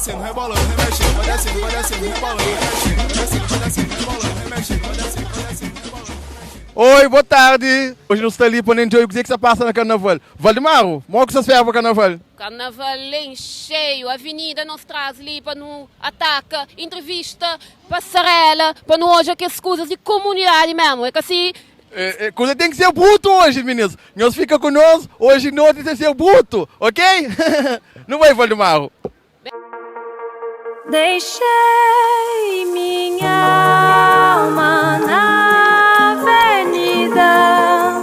descendo, rebolando, remexendo, vai descendo, vai descendo, rebolando, remexendo, descendo, vai descendo, rebolando, remexendo, vai descendo, vai descendo, rebolando. Oi, boa tarde. Hoje não está ali para nem o que é que se passa no carnaval. Valdemaro, como que você espera para o carnaval? Carnaval em cheio, avenida nos traz ali para não ataca, entrevista, passarela, para não hoje aquelas coisas de comunidade mesmo. É que assim, É, é, coisa tem que ser bruto hoje, meninos. Nós fica conosco, hoje noite tem que ser bruto, ok? Não vai, Valdemaro. Deixei minha alma na avenida,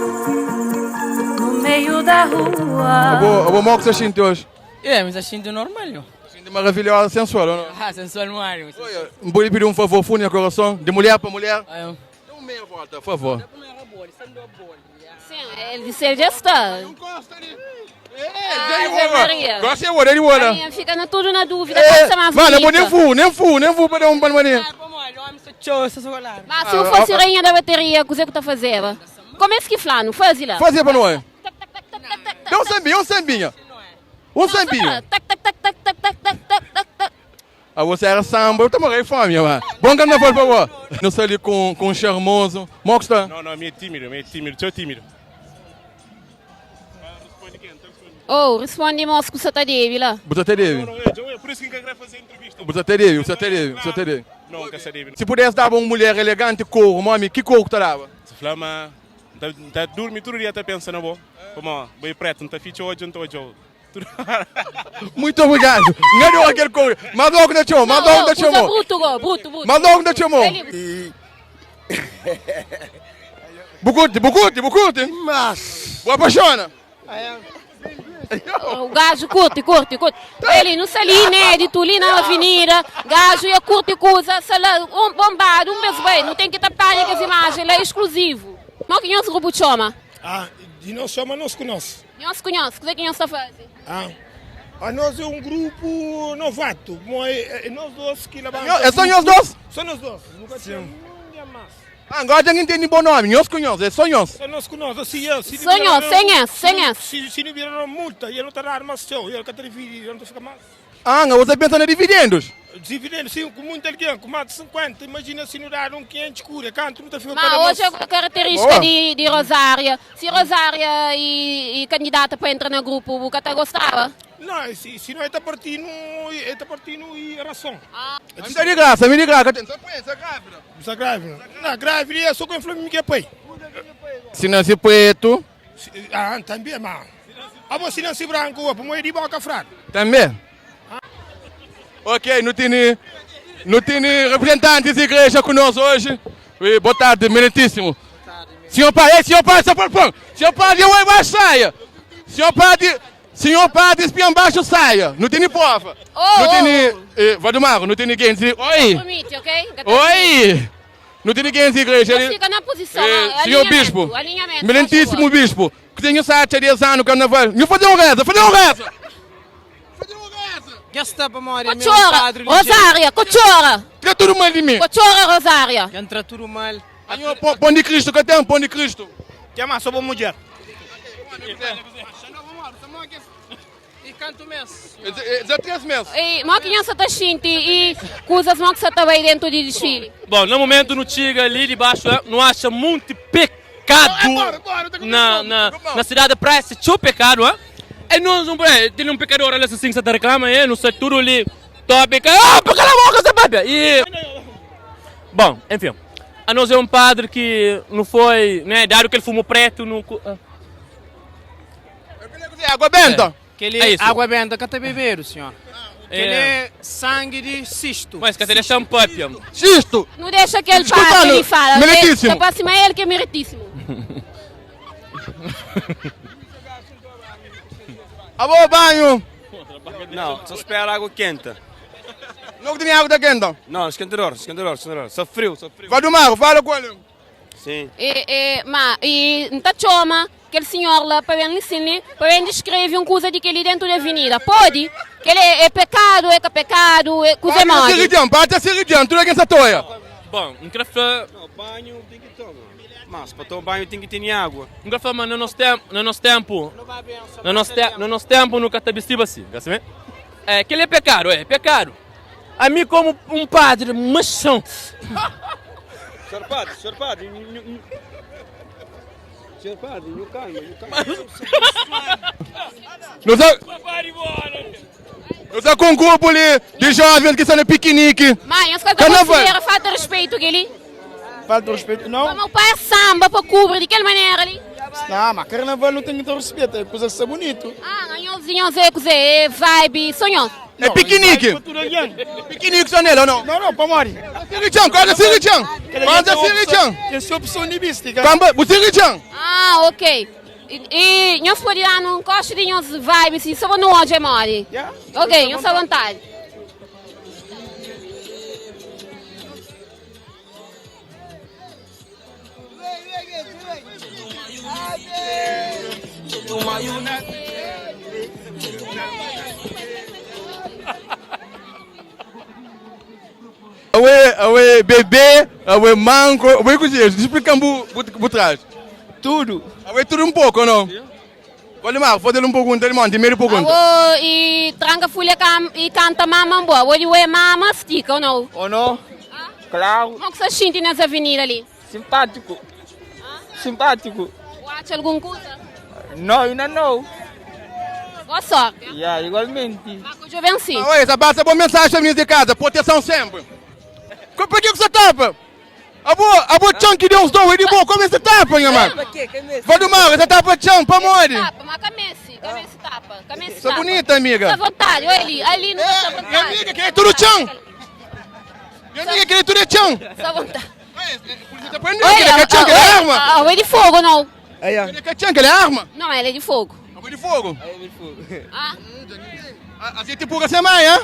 no meio da rua. Boa, boa, que você sente hoje? É, mas acho normal. eu. Sente maravilhosa, sensual, ou não? Ah, sensual no ar. Olha, vou lhe pedir um favor, fundo no coração, de mulher para mulher. Ah, eu. Dá uma meia volta, por favor. sim, ele disse, ele já está. Encosta ali. Ah, É, Zé Maria. Gosta de olho, ele olha. A minha fica na, tudo na dúvida, É, passa mais mano, eu bonita. nem vou, nem vou, nem vou para dar um banho. Mas se eu fosse rainha da bateria, o que você está fazendo? Como é que flano? Faz lá. Fazer para nós. Tac, tac, tac, tac, tac, tac, Dá um sambinha, um sambinha. Um sambinha. Tac, tac, tac, tac, tac, tac, tac, tac, tac, tac. Ah, você era samba, eu tô morrendo de fome, mano. Bom carnaval para você. Não sei ali com, com um charmoso. Como que está? Não, não, meio tímido, meio tímido, sou tímido. Oh, responde moço que você está débil lá. Você até deve. Não, não, é, é por isso que eu quero fazer entrevista. Você até deve, você até deve, você até deve. Não, quer saber. Se pudesse dar pra uma mulher elegante, cor, mami, que cor que tu dava? Se flama, tá, tá dorme todo dia, tá pensando, bom. Como, bem preto, não tá ficha hoje, não tá hoje. Tudo. Muito obrigado. Ganhou aquele cor. Mas logo te chamou, mas logo te Usa chamou. bruto, go, bruto, bruto. Mas logo te chamou. Ele- Bucuti, bucuti, bucuti. Mas. Boa apaixona. O gajo curte, curte, curte. Ele não sali inédito ali na avenida. Gajo ia curte coisa, sala, um bombado, um beijo bem. Não tem que tapar com as imagens, ele é exclusivo. Mas que nós grupo chama? Ah, e nós chama nós conhece. Nós conhece, o que é que nós está fazendo? Ah. A nós é um grupo novato. Bom, é, é nós dois que levantamos. É só nós dois? Só nós dois. Nunca tinha ninguém mais. Ah, agora ninguém tem bom nome. Nós conhece, é só nós. Só nós conhece. Assim, é, se Só nós, sem esse, sem esse. Se, se não viraram multa, ele não está mais seu, ele quer dividir, ele não fica mais. Ah, você pensa em dividendos. Dividendo, sim, com muita alguém, com mais de 50, imagina se não dar um 500 cura, canto, não está ficando Mas hoje a característica Boa. de, de Rosária, se Rosária e, e candidata para entrar no grupo, o que gostava? Não, se, se não é partindo, é partindo e ração. Me dá de graça, me de graça. Você grávida. Está grávida? Não, grávida é só com inflame que é pai. Se não se preto, Ah, também, mas. Ah, bom, se não se branco, para morrer de boca fraca. também. Ok, não tem, não tem representantes da igreja conosco hoje. Oi, Boa tarde, meritíssimo. Senhor padre, ei, senhor padre, senhor padre, senhor padre, eu embaixo saia. Senhor padre, senhor padre, espião embaixo saia. Não tem prova. Oh, Não tem, oh. eh, Valdemar, não tem ninguém. dizer, Oi, Permite, ok? oi. Não tem ninguém da igreja. Você fica na posição, Eh, alinhamento, senhor bispo, alinhamento, meritíssimo faz favor. bispo, que tenho sete dias anos no carnaval. Não fazer um reza, fazer um reza. Fazer um reza. Que está para morrer, meu Cochora, padre. Rosária, cochora, Fica tudo mal de mim. cochora, Rosária. Entra tudo mal. Aí, ó, pão pão de Cristo, que tem um pão de Cristo. Chama só mulher. E canto mês. É três meses. E mó que você tá xinte e coisas mó que você tá aí dentro de desfile. Bom, no momento não chega ali debaixo, eh, não acha muito pecado na, na, na cidade da praia, se tinha pecado, hein? E nós não, eh, tem um pecador ali assim que você te reclama, eh, não sei tudo ali, top, ah, cala a boca, você papia! E... Bom, enfim, a nós é um padre que não foi, né, dado que ele fumou preto, no... ah. Água benta. Que ele É isso. água benta que tá beber, senhor. Que ele É. é sangue de cisto. Mas que ele chama papia. Xisto. Não deixa que ele Desculpa, fale, que ele não. fala. Meritíssimo. Da próxima é ele que é meritíssimo. Alô, banho. Não, só espera água quente. Não tem água da quente. Não, esquentador, esquentador, esquentador. Só frio, só frio. Valdemar, fala com ele. Sim. E, e, mas, e não tá chama aquele senhor lá para ver ensinar, para ver descreve um coisa de que ele dentro da avenida. Pode? Que ele é, é pecado, é que é pecado, é coisa Bate a mole. serridão, bate a serridão, tudo é que essa toia. Bom, não quero falar... Não, banho tem que tomar. Mas para tomar banho tem que ter água. Não quero falar, mas no nosso tempo, no nosso tempo, no nosso, te, no nosso tempo nunca tá vestido assim, quer saber? É, kel é pekadu, é pekadu. Ami komu un padri machão. Senhor padre, senhor padre, nhu, senhor padre, nhu calma, nhu calma. Nu sa, nu sa ku un grupu li di jovens ki sta na pikinique. Má, nhos ka ta Carnaval. konsidera falta di respeito kel-li? Falta respeito não. Pamodi pai é samba pa kubri di kel manera li. Não, mas carnaval não tem que ter respeito, é coisa que está bonito. Ah, nhos, nhos é kuze, é vibe, só nhos. É piquenique. Piquenique só nele ou não? Não, não, pa mori. Siri txan, corta Siri txan. Corta Siri txan. Essa é opção de mística. Kamba, bu Siri txan. Ah, ok. E, e nhos pode dar num coste de nhos vibe, assim, só no onde é mori. Yeah. Ok, nhos à vontade. Awe, awe bebê, awe manco, awe cozinha. Explica bu, bu, bu trás. Tudo. Awe tudo um pouco, ou não? Valdemar, fazer um pergunta, irmão, primeiro pergunta. Awo, e tranca folha cam, e canta mama boa. Hoje é mama estica ou não? Ou não? Claro. Como que você sente nessa avenida ali? Simpático. Simpático. Acha alguma coisa? Não, ainda não. Boa sorte. Yeah, igualmente. Marco, eu venci. Ah, Oi, essa passa boa mensagem para meninos de casa, proteção sempre. Por que que você tapa? A boa, a boa tchan que Deus deu, ele bom, como você tapa, minha mãe? Valdemar, você tapa tchan, pa mori. Tapa, mas camesse, camesse tapa, camesse Você é tapa. bonita, amiga. Tá à vontade, olha ali, ali não tá à Minha vontade. amiga, que é tudo tchan. Minha amiga, que é tudo tchan. Tá à vontade. Você aprendeu, que é tchan, que é arma. Ah, é de fogo, não? Que é tchan, que é arma. Não, ela é de fogo. É de fogo. Ah? Assim tipo você mãe, hein?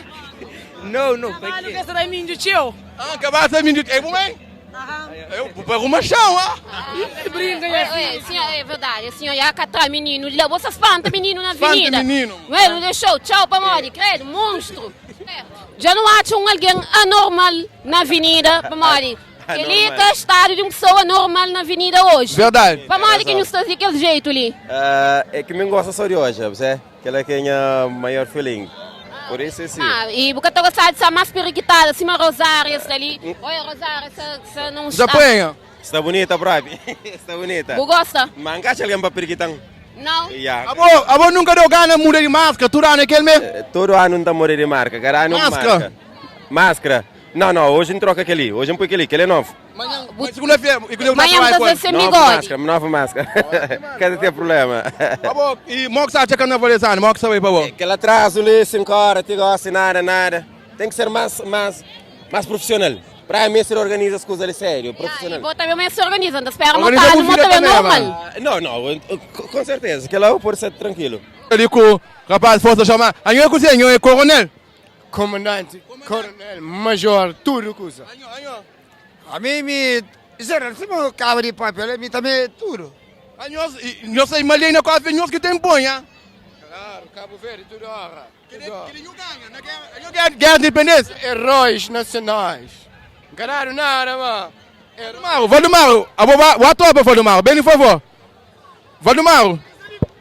Não, não. Cabeça da minha tio. Ah, cabeça minha, é bom, hein? Eu vou para uma chão, ah. Brinca, é, é, senhor, é verdade, a senhora ia catar menino, lá você espanta menino na Espanta avenida. menino. Ué, não deixou, tchau pra Mori, credo, monstro. É, Já não acho um alguém anormal na avenida, pra Mori. Ele é estado de uma pessoa normal na avenida hoje. Verdade. Pra Mori que não está daquele jeito ali. Ah, é que me gosta só de hoje, você? Que ela é que é a maior feeling. Por isso, sim. Ah, e porque eu gostava de ser mais periquitada, acima Rosário, essa ali. Olha, Rosário, essa, essa não está. Zapenha. Está bonita, Brabi. Está bonita. Você gosta? Mas encaixa alguém para periquitão. Não. Yeah. A boa, a boa nunca deu gana muda de máscara, tudo ano aquele mesmo. Todo ano não está morrendo de marca, cada ano Máscara? marca. Máscara. Não, não, hoje não troca aquele, hoje não põe aquele, aquele é novo. Segunda-feira, e quando eu Amanhã trabalho tá com ele. sem Nova bigode. máscara, nova máscara. Cada tem problema. Abo, e mo que sabe carnavalizando, mo que sabe para bom. Aquele atraso ali, 5 horas, te gosta, nada, nada. Tem que ser mais, mais, mais profissional. Para mim, se organiza as coisas ali sério, E profissional. vou também se organizando, espera Organiza montado, com monta filha bem também, normal. Ah, Não, não, com certeza, que lá eu posso ser tranquilo. Ali com o rapaz, força chamar. Anhô é cozinha, anhô é coronel. Comandante, coronel, major, tudo coisa. A mim me. Zero, se me cabo de papel, me também é tudo. Anhô, nós sei malhei na costa, nós que tem põe, hein? Claro, Cabo Verde, tudo honra. Anhô guerra de independência. Heróis nacionais. Ganharam nada, mano. Valdemar, Valdemar, a boa a tropa, Valdemar, bem por favor. Valdemar,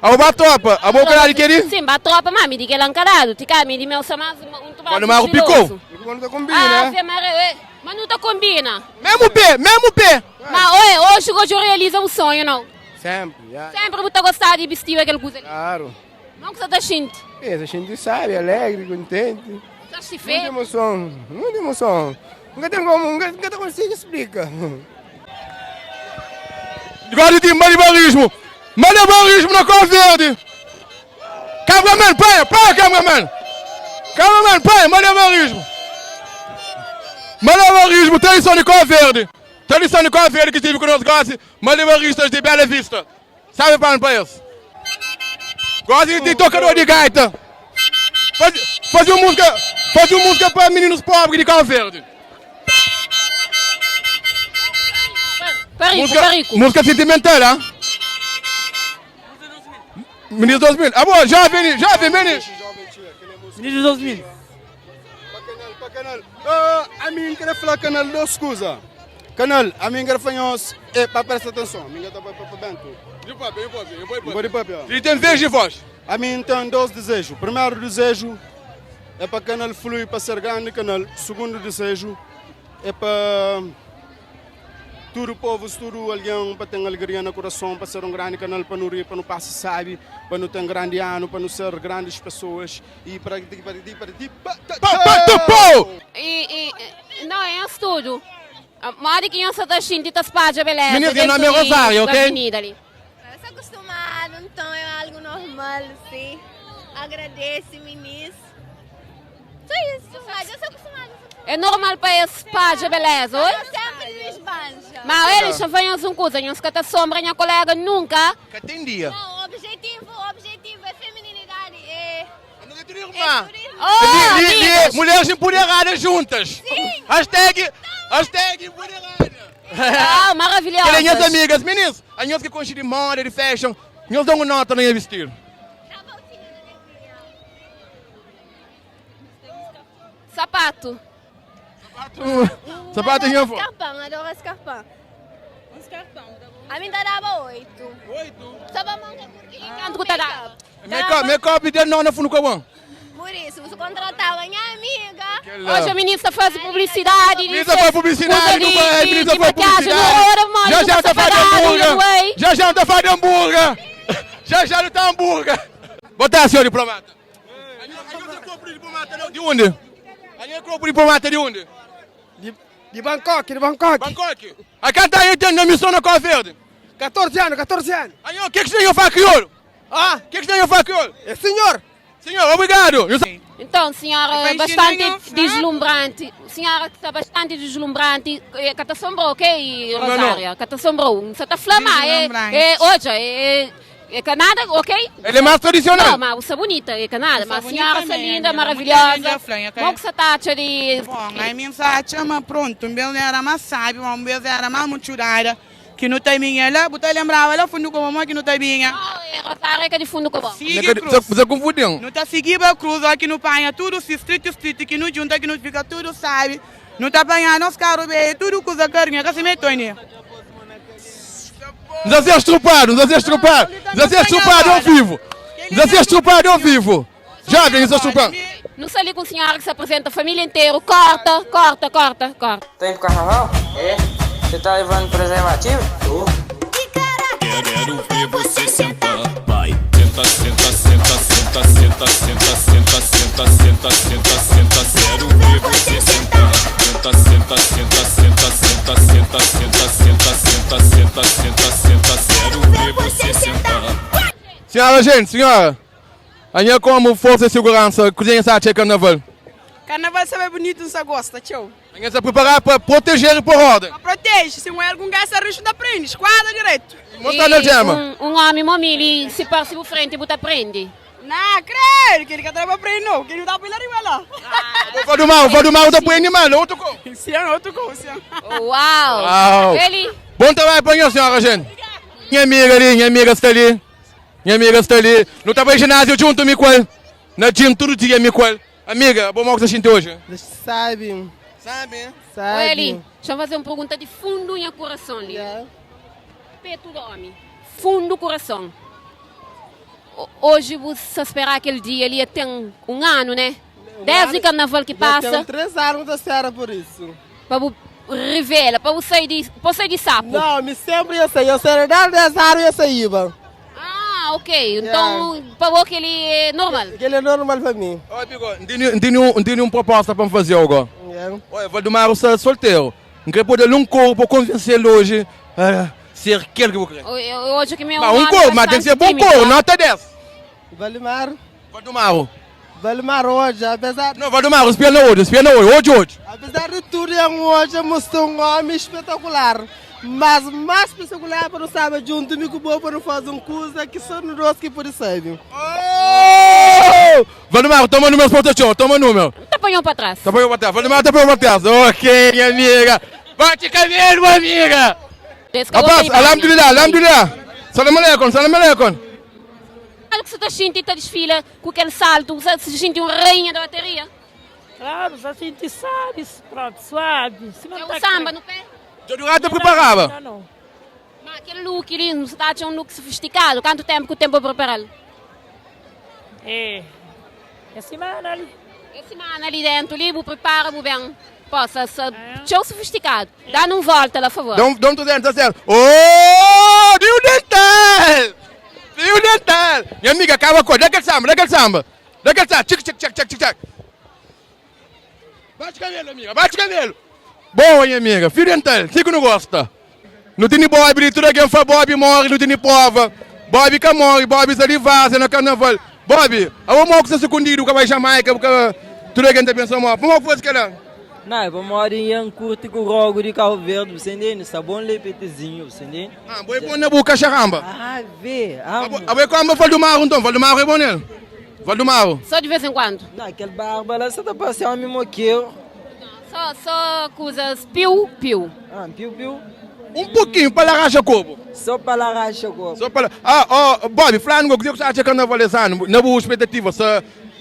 a boa tropa, a boa caralho querido. Sim, a tropa, mas me diga ela encarado, tica, me di meu samas um tomate. Valdemar picou. Não Ah, combina. Zé Maria, ué, mas não tá combina. Mesmo pé, mesmo pé. Mas oi, hoje hoje eu realiza um sonho, não? Sempre, já. Sempre vou gostar de vestir aquele coisa ali. Claro. Não que você tá sentindo. Isso, a gente sabe, alegre, contente. Tá se Muita feio. emoção, muita emoção. Nunca tem como, nunca, nunca consigo explicar. Gosto de malabarismo. Malabarismo na cor verde. Cameraman, põe, põe, cameraman. Cameraman, põe, malabarismo. Malabarismo, tradição de cor verde. Tradição de cor verde que tive conosco, gosto. Malabaristas de Bela Vista. Sabe para o país? Gosto de tocador de gaita. Faz, faz uma música, faz uma música para meninos pobres de Cabo Verde. Perico, Música, perico. música sentimental, hein? Menino 2000. Ah, bom, jovem, jovem, menino. Menino 2000. Canal, ah, a mim quer falar canal, não escusa. Canal, a mim quer falar, é, para prestar atenção, a mim quer para dentro. Vou de papel. Ele tem vez de voz. A mim tem dois desejos. Primeiro desejo, é pa kanal flui pa ser grandi kanal. Sugundu diseju é pa tudu povus, tudu algen pa ten alegria na kurason, pa ser un grandi kanal pa nu ri, pa nu pasa sabi, pa nu ten grandi anu, pa nu ser grandis pesoas y para ti para ti para ti pa ta Pa pa ta pau! E, e, não, é nhos tudu. Modi ki nhos sa ta xinti ta spadja beleza Minina, nha dentu nomi é di Rosário, ok? avenida li? Eu sou acostumado, então é algo normal, sim. Agradeço, minis. Só isso, mas eu sou acostumada. É normal pa es spadja beleza, oi? Eu sempre desbanjo. Ma eles xa fla nhos un kuza, nhos ka ta sombra nha kolega nunka. Ka ten dia. Não, o objetivo, o objetivo é feminilidade, é... É tudo irmã. Oh, Li, li, li, amigas! mulheres empoderadas juntas. Hashtag, hashtag empoderada. Ah, maravilhosas. Querem minhas amigas, meninas, as minhas que gostam de moda, de fashion, nós dão uma nota na minha vestir. Sapato. Sapato em avó. Escarpão, adoro escarpão. Um escarpão, tá bom. A mim dava oito. Oito? Só pra mão que curti. Quanto que tá dando? Make-up, make-up de não na fundo com bom. Por isso, você contratava minha amiga. Hoje a ministra faz publicidade. Ministra faz publicidade, de, não vai, de, ministra de faz maquiagem, publicidade. não hora, mano, Já já tá fazendo hambúrguer. Já já tá fazendo hambúrguer. Já já não tá hambúrguer. Boa tarde, senhor diplomata. De onde? A é corpo diplomata de onde? De Bangkok, de Bangkok. Bangkok. A cá tá aí na missão na Cabo Verde. 14 anos, 14 anos. Aí, o que que o senhor faz crioulo? Ah? O que que o senhor faz crioulo? É senhor. Senhor, obrigado. Então, senhora, Depois bastante ensinam, deslumbrante. Senhora que está bastante deslumbrante. Eh, Que te assombrou, ok, Não, não. Rosária? Que te assombrou. Você está flama, é, Deslumbrante. é, hoje, é, é canada, ok? Ele é mais tradicional. Não, mas você é bonita, é canada. Mas a Você senhora bonita está mesmo, linda, ela é muito maravilhosa. linda, Fran, Bom que você está de... Bom, a minha chama pronto, um belo era mais sábio, um belo era mais muturada, que não tem minha lá, botar lembrava lá fundo com a mamãe que não tem minha. Rosária que é de fundo com bom. Sigue cruz. Você confundiu. Não tá seguindo a cruz, aqui no panha, tudo se street, street, que não junta, que não fica, tudo sabe. Não tá apanhando os carros, bem, tudo coisa carinha, que se metone. Não ser estrupado, não ser estrupado. Não ser estrupado ao vivo. Não ser estrupado ao vivo. Jovem, não ser estrupado. Não sei ali com a senhora que se apresenta a família inteira. Corta, corta, corta, corta. Tem pro carnaval? É. Você tá levando preservativo? Tô. Quero ver você sentar. Vai. Senta, senta, senta, senta, senta, senta, senta, senta, senta, senta, senta. Quero ver você sentar. Senta, senta, senta, senta, senta, senta, senta, senta, senta, senta, senta, senta. Quero ver você sentar. Senhora, gente, senhora. A minha como força de segurança, cozinha sabe carnaval. Carnaval sabe bonito, não se gosta, tchau. A minha se preparar para proteger e por ordem. Protege, se não é algum gás, risco da prende, esquadra direito. Mostra na gema. Um, um homem, momili, se parte por frente, bota prende. Não, creio, que ele quer trabalhar prende, não, que ele não dá para ir lá. Vou do mal, vou do mal, tá por animal, outro com. Sim, outro com, sim. Uau! Uau. Ele... Bom trabalho para a senhora, gente. Minha amiga ali, minha amiga está ali. Minha amiga está ali. Não estava em ginásio junto, Miquel. Na gym todo dia, Miquel. Amiga, bom mal que você sente hoje. Sabe. Sabe? Sabe. Eli, deixa eu fazer uma pergunta de fundo em coração ali. Peito do homem. Fundo do coração. O- Hoje você esperar aquele dia ali tem um ano, né? Desde o carnaval que Já passa. Tem três anos da senhora por isso. Para você revela, para você sair de, para sair de sapo. Não, me sempre ia sair. Eu saí dar 10 anos ia sair. bom. Ah, ok. Então, para você que ele é normal. Ele é normal para mim. Não tem nenhuma proposta para me fazer agora. Yeah. Olha, Valdemar está solteiro. Não quero poder um corpo para convencê-lo hoje a ser aquele que eu vou querer. Hoje que meu Mas um homem corpo, mas tem que ser bom bastante corpo, tímido, nota 10. Valdemar. Valdemar. Valdemar hoje, apesar... Não, Valdemar, espia na hoje, espia na hoje, hoje, hoje. Apesar de tudo, é um hoje mostrou um homem espetacular. Mas mais espetacular para não saber junto comigo bom para não fazer uma coisa que só no doce que pode saber. Oh! Valdemar, toma número, porta toma número. Tá apanhou para trás. Tá apanhou para trás. Valdemar, tá apanhou para trás. Ok, minha amiga. Bate cabelo, amiga. Rapaz, alhamdulillah, alhamdulillah. Salam alaikum, salam alaikum. Claro que você está sentindo, tá desfila com aquele salto, você se sente uma rainha da bateria. Claro, já senti sabe, pronto, suave. Se não É um tá samba no pé. Já durante preparava. Não, não. Mas aquele look ali, você está um look sofisticado. Quanto tempo que o tempo para prepará-lo? É. É semana ali. Es simana li dentu li bu pripara bu ben posa sa txeu sofistikadu. Da-nu un volta la favor. Da un da un 300 a 0. Oh, Rio Dental! Rio Dental! Nha amiga, kaba ku el. Da kel samba, da kel samba. Da kel samba. Txik txik txak txak txik txak. Bate kabelu, amiga, bate kabelu. Boa, nha amiga. Fio dental, si ku nu gosta. Nu tene Bob li, tudu algen fla Bob morre, nu tene prova. Bob ka morre, Bob sta di vaza na karnaval. Bob, abo mo ku sta sukundidu, bu ka bai Jamaika, bu ka. Tudu algen ta pensa mo. Pamodi ku faze kela? Não, é pamodi N curti ku rogo di Cabo Verde, bu entende? Sta bom lepetezinho, bu entende? Ah, bo é bom na bu kaxaramba. Ah, vê, amo. Abo é komba Valdumaro nton, Valdumaro é bom nel. Valdumaro. Só de vez em quando. Não, aquele barba lá só tá parecendo homem moqueiro. Só, só coisas piu, piu. Ah, piu, piu. Um pouquinho para laranja cobo. Só para laranja cobo. Só para. Ah, oh, Bob, flá-nos o que você acha carnaval esse ano? Na boa expectativa, se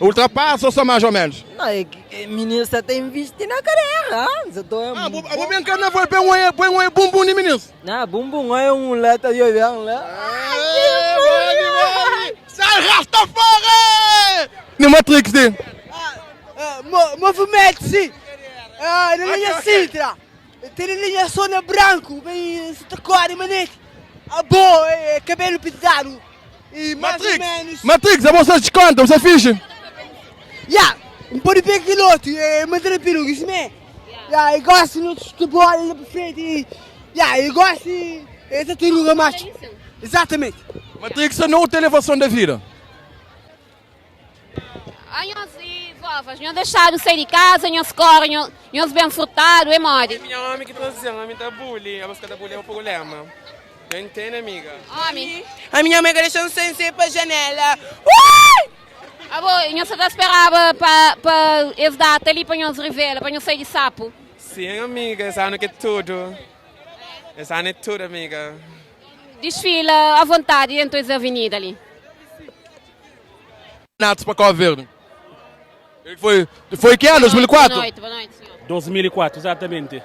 ultrapassa ou só mais ou menos? Não, é que menino só tem investir na carreira. Ah, tô, ah, vou, vou bem carnaval, põe um, põe um bumbum de menino. Não, bumbum é um lá, tá jogando lá. Sai Rastafari! No Matrix, sim. Movimento, sim. Ah, na linha Sintra. Tem linha Sona Branco, bem, se tocar, manete. Ah, boa, é, cabelo pintado. E mais Matrix, ou menos. Matrix, a você desconta, você é fixe. Yeah, um pouco de piloto, é, manter peruca, isso mesmo. Yeah, eu gosto de futebol lá para frente. E, yeah, eu gosto de essa turuga macho. Exatamente. Matrix é outra elevação da vida. Anhos e vovas, nhos deixado sair de casa, nhos corre, nhos, nhos bem furtado, é mode. Minha homem que tá dizendo, homem tá bullying, a busca da bullying é o problema. Não entendo, amiga. Homem. A minha mãe deixou sem ser pra janela. Ui! Abo, nhos só esperava para pa esse data ali para nhos revela, para nhos sair de sapo. Sim, amiga, esse ano que é tudo. Esse ano é tudo, amiga. Desfila à vontade dentro dessa avenida ali. Natos para Cabo Verde. Ele foi, foi que ano? 2004? Boa noite, boa noite, senhor. 2004, exatamente.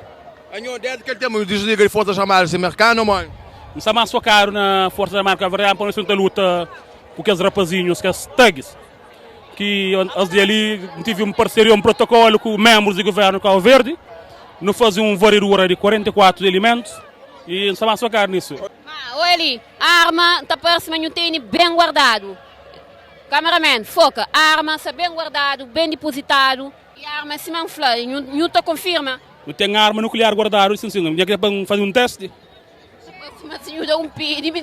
Anhô, desde que ele tem desliga de Forças Armadas americanas, mano. Não está mais caro na Força Armada, porque a verdade é que luta com aqueles rapazinhos, que as thugs, que as de ali tive um parceria, um protocolo com membros do governo de Cabo Verde, não fazia um varredura de 44 elementos e não está mais caro nisso. Ah, olha ali, arma, tá parece mas não tem bem guardado. Cameraman, foca, arma está bem guardado, bem depositado. E a arma se manfla, não te confirma. Não tem arma nuclear guardada, sim, sim, não tinha que fazer um teste. Mas senhor dá um pedido.